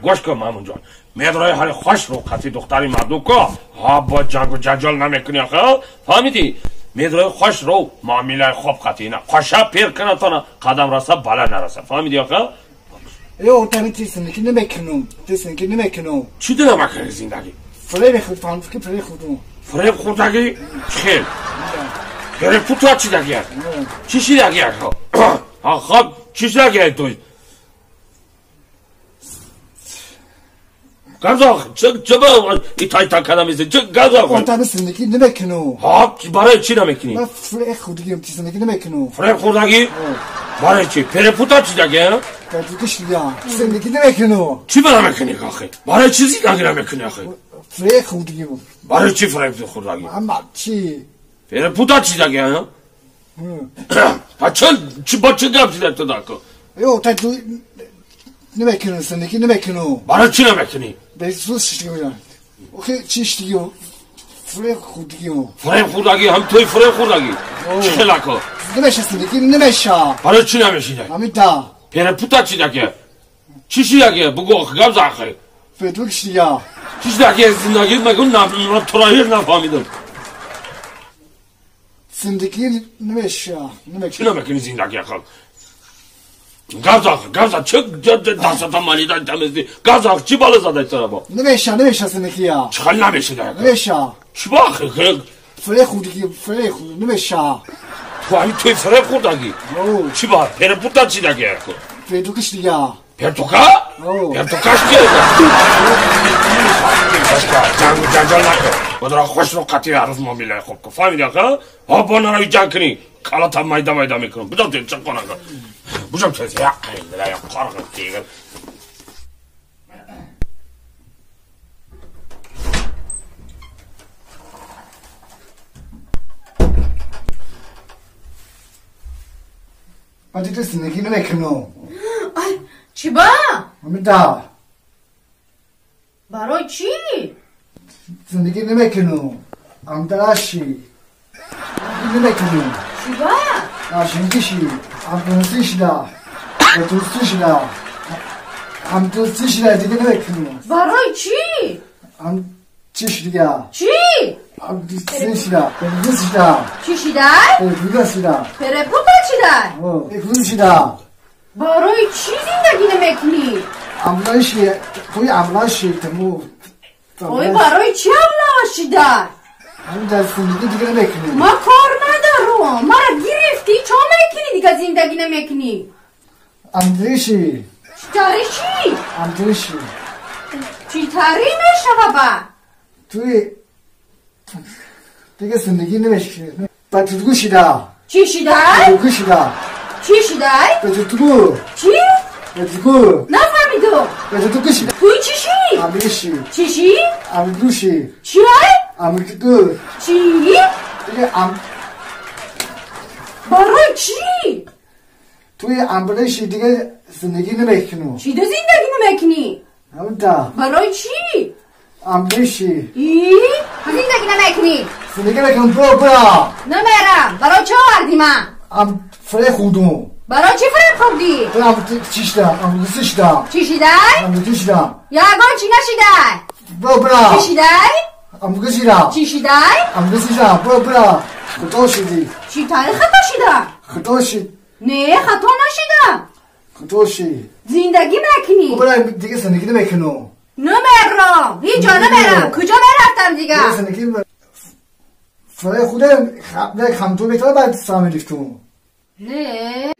Гӯш кун Маҳмудҷон, медрои ҳали хош рӯ қати духтари мардум ко, ҳа бо ҷангу ҷанҷол намекунӣ охе, фаҳмидӣ? Медрои хош рӯ муомилаи хуб қати ина. Қоша пир кунатона қадам раса бала нараса. Фаҳмидӣ охе? Ё тами тисни намекунам. Тисни намекунам. Чӣ намекунӣ зиндагӣ? Фиреб хӯрдам, фикр фиреб хӯрдам. Фиреб хӯрдагӣ? Чӣ? Фиреб пута чӣ дагӣ? Чӣ шидагӣ охе? Ха чӣ шидагӣ ту? Газах, чӣ итай такада мезе? Чӣ газах? Тами зиндагӣ намекунам. Ҳа, барои чӣ намекунӣ? Ман фиреб хӯрдагим, зиндагӣ намекунам. Фиреб хӯрдагӣ? Барои чӣ? Перепута чӣ дагӣ? Зиндагӣ намекунам. Чӣ ба намекунӣ охе? Барои чӣ зиндагӣ намекунӣ охе? Фиреб хӯрдагим. Барои чӣ фиреб хӯрдагӣ? Ама чӣ? Перепута чӣ дагӣ? Ҳа чӣ бо чӣ гап зида ту дако? Ё та ту намекунам, зиндагӣ намекунам. Барои чӣ намекунӣ? Бесус шидагим. Охе чӣ шидагим? Фиреб хӯрдагим. Фиреб хӯрдагӣ? Ҳам туи фиреб хӯрдагӣ? Чӣ хелако? Намеша зиндагӣ намеша. Барои чӣ намешида? Ҳамида. Перепута чӣ дагӣ? Чӣ шидагӣ? Бугу охе гап за охе. Федук шидага. Чӣ шидагӣ зиндагӣ мегу тура ҳеҷ нафаҳмидам. Зиндагӣ намеша. Чӣ намекунӣ зиндагӣ охе? Газах, газах, чӣ дастата малида тамизди? Газах, чӣ бала задай тура бо? Намеша, намеша зиндагия. Чӣ хел намешида? Намеша. Чӣ ба охе? Фиреб хӯрдагӣ, фиреб хӯрд, намеша. Ту ҳами туи фиреб хӯрдагӣ? Чӣ ба? Перепута чӣ дагӣ охе? Федук шидага. Пертука? Пертука шидага? Ҷангу ҷанҷол накун. Бодара хош рӯ қати ҳар рӯз муомилаи хуб кун. Фаҳмидӣ охе? Ҳа бо нарави ҷанг кунӣ. Калата майда майда мекунам. Буҷам тез чӣ қона кун. Буҷам тез як қайдара як қорғ тегир. Ман дигар зиндагӣ намекунам. Ай, чӣ ба? Ҳамида. Барои чӣ? Зиндагӣ намекунам. Амдараши. Намекунам. Чӣ ба? Ашингиши, амдусишда, дусишда, амдусишда дигар намекунам. Барои чӣ? Ам чӣ шидага? Чӣ? Амдусишда, дусишда. Чӣ шидай? Дусишда. Перепута шидай? Дусишда. Барои чӣ зиндагӣ намекунӣ? Амлаши, туи амлаши таму. Ой, барои чӣ амлаш шидай? Ҳамида зиндагӣ дигар намекунӣ. Ман кор надорам. Мара гирифтӣ, чо мекунӣ дигар зиндагӣ намекунӣ? Амдриши. Чӣ тари чӣ? Амдриши. Чӣ тари мешава ба? Туи дигар зиндагӣ намекунӣ. Ба тудгу шида. Чӣ шидай? Тудгу шида. Чӣ шидай? Ба тудгу. Чӣ? Ба тудгу. Нафаҳмидам. Ба тудгу шида. Туи чӣ ши? Амдриши. Чӣ ши? Амдуши. Чӣ ай? Амдугу. Чӣ? Дигар ам Барои чӣ? Туи амблаши дигар зиндагӣ намекунам. Чӣ ду зиндагӣ намекунӣ? Ҳамида. Барои чӣ? Амблаши. И? Зиндагӣ намекунӣ? Зиндагӣ намекунам, бро, бро. Намерам. Барои чӣ овардӣ ман? Ам фиреб хӯрдум. Барои чӣ фиреб хӯрдӣ? Ам чӣ шида? Ам дусишда. Чӣ шидай? Ам дусишда. Ягон чӣ нашидай? Бро, бро. Чӣ шидай? Ам дусишда. Чӣ шидай? Ам дусишда, бро, бро. Хато шидӣ. Чӣ тари хато шида? Хато шид. Не, хато нашида. Хато шид. Зиндагӣ мекунӣ. Бро, дигар зиндагӣ намекунам. Намерам. Ҳеҷ ҷо намерам. Куҷо мерафтам дигар? Зиндагӣ фиреб хӯрдам, хамту метавонам баъд сам рифтум. Не.